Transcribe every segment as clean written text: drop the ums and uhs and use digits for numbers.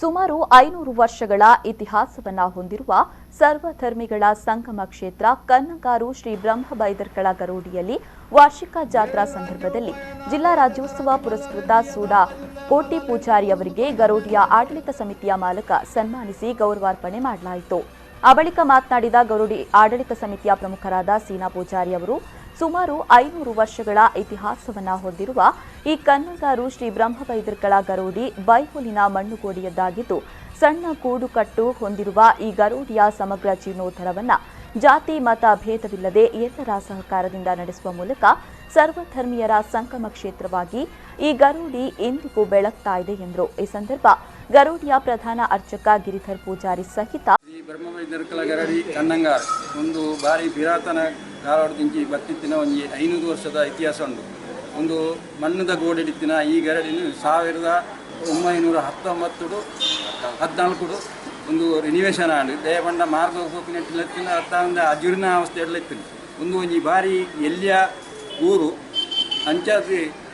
ಸುಮಾರು 500 ವರ್ಷಗಳ ಇತಿಹಾಸವನ್ನ ಹೊಂದಿರುವ ಸರ್ವಧರ್ಮಿಗಳ ಸಂಗಮ ಕ್ಷೇತ್ರ ಕನ್ನಂಗಾರು ಶ್ರೀ ಬ್ರಹ್ಮಬೈದರ್ಕಳ ಗರೋಡಿಯಲ್ಲಿ ವಾರ್ಷಿಕ ಜಾತ್ರಾ ಸಂದರ್ಭದಲ್ಲಿ ಜಿಲ್ಲಾ ರಾಜ್ಯೋತ್ಸವ ಪುರಸ್ಕೃತ ಸೂಡಾ ಕೋಟಿ ಪೂಜಾರಿ ಅವರಿಗೆ ಗರೋಡಿಯ ಆಡಳಿತ ಸಮಿತಿಯ ಮಾಲಕ ಸನ್ಮಾನಿಸಿ ಗೌರವಾರ್ಪಣೆ ಮಾಡಲಾಯಿತು. ಆ ಬಳಿಕ ಮಾತನಾಡಿದ ಗರೋಡಿ ಆಡಳಿತ ಸಮಿತಿಯ ಪ್ರಮುಖರಾದ ಸೀನಾ ಪೂಜಾರಿ ಅವರು, ಸುಮಾರು 500 ವರ್ಷಗಳ ಇತಿಹಾಸವನ್ನ ಹೊಂದಿರುವ ಈ ಕನ್ನಂಗಾರು ಶ್ರೀ ಬ್ರಹ್ಮಬೈದರ್ಕಳ ಗರೋಡಿ ಬೈಹುಲಿನ ಮಣ್ಣುಗೋಡಿಯದ್ದಾಗಿದ್ದು, ಸಣ್ಣ ಕೂಡುಕಟ್ಟು ಹೊಂದಿರುವ ಈ ಗರೋಡಿಯ ಸಮಗ್ರ ಜೀರ್ಣೋದ್ಧಾರವನ್ನ ಜಾತಿ ಮತ ಭೇದವಿಲ್ಲದೆ ಎಲ್ಲರ ಸಹಕಾರದಿಂದ ನಡೆಸುವ ಮೂಲಕ ಸರ್ವಧರ್ಮೀಯರ ಸಂಗಮ ಕ್ಷೇತ್ರವಾಗಿ ಈ ಗರೋಡಿ ಇಂದಿಗೂ ಬೆಳಗ್ತಾ ಇದೆ ಎಂದರು. ಈ ಸಂದರ್ಭ ಗರೋಡಿಯ ಪ್ರಧಾನ ಅರ್ಚಕ ಗಿರಿಧರ್ ಪೂಜಾರಿ ಸಹಿತ ಶ್ರೀ ಬ್ರಹ್ಮಬೈದರ್ಕಳ ಗರಡಿ ಕನ್ನಂಗಾರ್ ಒಂದು ಬಾರಿ ಪುರಾತನ ಕಾಲದಿಂಚಿ ಬತ್ತಿತ್ತಿನ ಒಂದು 500 ವರ್ಷದ ಇತಿಹಾಸ ಉಂಟು. ಒಂದು ಮಣ್ಣದ ಗೋಡೆಡಿತ್ತಿನ ಈ ಗರಡಿನ 1919 14 ಒಂದು ರಿನಿವೇಶನ್ ಆಂಡ್ ದಯಪಂಡ ಮಾರ್ಗ ಹೋಗಿನೆಟ್ಟಿನ ಅತ್ತ ಅಜೀರ್ಣ ಅವಸ್ಥೆ ಇತ್ತು. ಒಂದು ಒಂಜಿ ಬಾರಿ ಎಲ್ಲಿಯ ಊರು ಅಂಚಾದ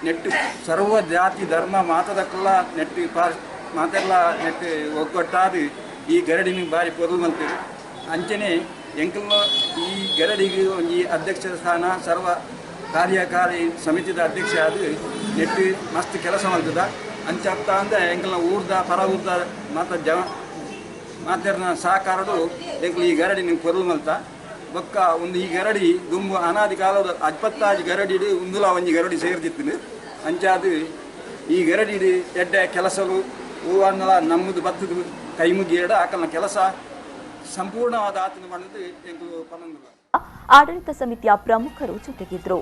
ನೆಟ್ಟು ಸರ್ವ ಜಾತಿ ಧರ್ಮ ಮಾತದಕ್ಕೆಲ್ಲ ನೆಟ್ಟು ಮಾತೆಲ್ಲ ನೆಟ್ಟು ಒಗ್ಗಟ್ಟಾದ ಈ ಗರಡಿನ ಬಾರಿ ಪೊದಲು ಮಂತೀರು. ಅಂಚನೆ ಎಂಕಲ್ನ ಈ ಗರಡಿಗೆ ಒಂಜಿ ಅಧ್ಯಕ್ಷರ ಸ್ಥಾನ ಸರ್ವ ಕಾರ್ಯಕಾರಿ ಸಮಿತಿದ ಅಧ್ಯಕ್ಷ ಆದ ನೆಟ್ಟು ಮಸ್ತ್ ಕೆಲಸ ಮಾಡ್ತದ. ಅಂಚತ್ತ ಅಂದರೆ ಎಂಕಲ್ನ ಊರ್ದ ಪರ ಊರ್ದ ಮಾತ ಜ ಮಾತೆರ್ನ ಸಹಕಾರಡು ಎಂಕಲ್ ಈ ಗರಡಿ ನೀವು ಪೊದಲು ಮಲ್ತ ಬೊಕ್ಕ ಒಂದು ಈ ಗರಡಿ ದುಂಬು ಅನಾದಿ ಕಾಲದ 25 ಗರಡಿ ಉಂದುಲ ಒಂಜಿ ಗರಡಿ ಸೇರ್ದಿತ್ತು. ಅಂಚಾದ ಈ ಗರಡಿ ಎಡ್ಡೆ ಕೆಲಸಲು ಹೂವನ್ನೆಲ್ಲ ನಮ್ಮದು ಬತ್ತದ ಕೈ ಮುಗಿಯಡ ಆಕಲ್ನ ಕೆಲಸ ಸಂಪೂರ್ಣವಾದ ಆತನ ಮಾಡಿದ್ದು ಎಂಕುಲು ಪನ್ನೊಂದು. ಆಡಳಿತ ಸಮಿತಿಯ ಪ್ರಮುಖರು ಜೊತೆಗಿದ್ದರು.